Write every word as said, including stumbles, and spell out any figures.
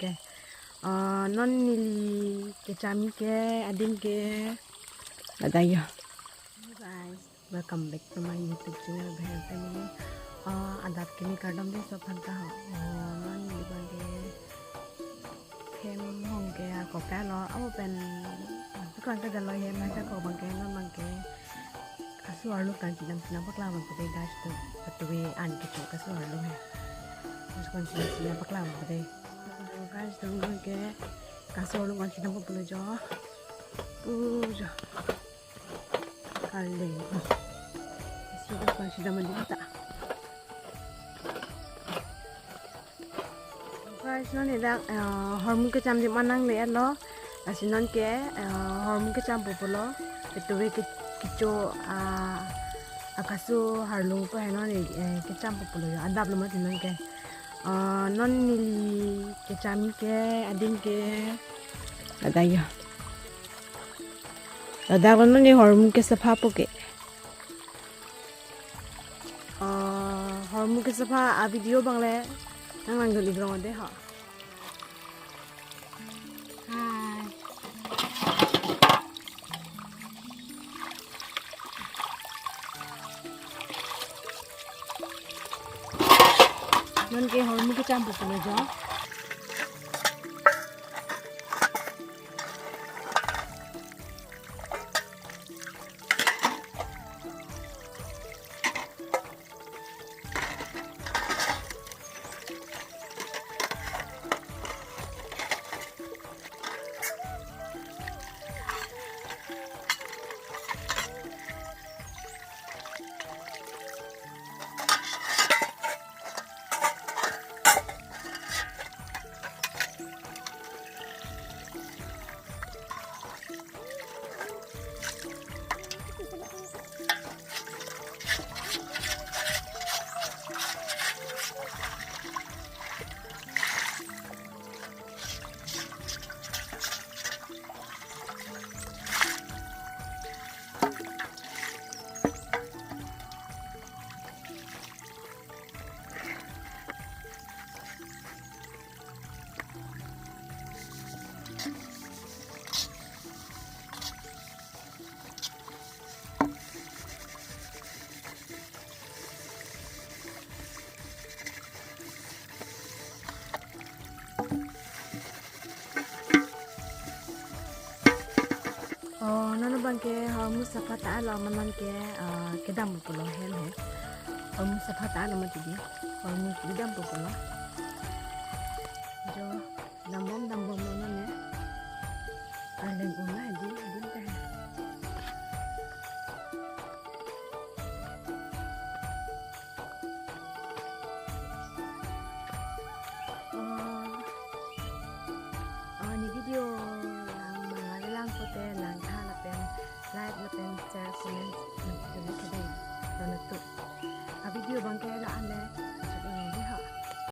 Ke. Ah, non neli kecham ke adim ke ladak jo. Guys, welcome back to my YouTube channel, Behel Family. Ah, adap kimi kardom dei sob aphan ta ho. Ah, non neli abang ke hem hong ke ako pelo, ako pen, ah, tukang ke jalo hem, masa ko abang ke, non abang ke kasu arlo kangchidam si nangpaklang abang ko dei, guys, to, patuwe an kecho kasu arlo he. Terus kangchidam si nangpaklang abang ko dei. Guys, dong dong ke kasu arlo kangchidam pulo jo. Pu jo. Kali. Kasu arlo kangchidam mandi ta. Guys, non idak, eh, hormu kecham adim an nangle-etlo. Lasi non ke, eh, hormu kecham pupulo. Patuwe ke, kecho, ah, akasu arlo pu he non, eh, kecham pupulo jo. Adaplo mati non ke. Ah, non neli kecham ke adim ke ladak jo. Ladak lo non neli hormu kesapha po ke. Ah, hormu kesapha a-video abang le nanglangdun ik rong dei ho. Hi. Non ke hormu kecham pupulo jo. Oh, non abang ke hormu sapha ta-etlo, amat non ke, ah, kedam pulo hem he. Hormu sapha ta-etlo mati dei. Hormu kedam pulo. Jo, dambom dambom lo non he. Arleng un-e dei, dun ta he. Oh, oh, ne video lang manglar lang pote langtha lapen like lapen share comment dun ke dei. Dona tu. A-video abang ke la-an le.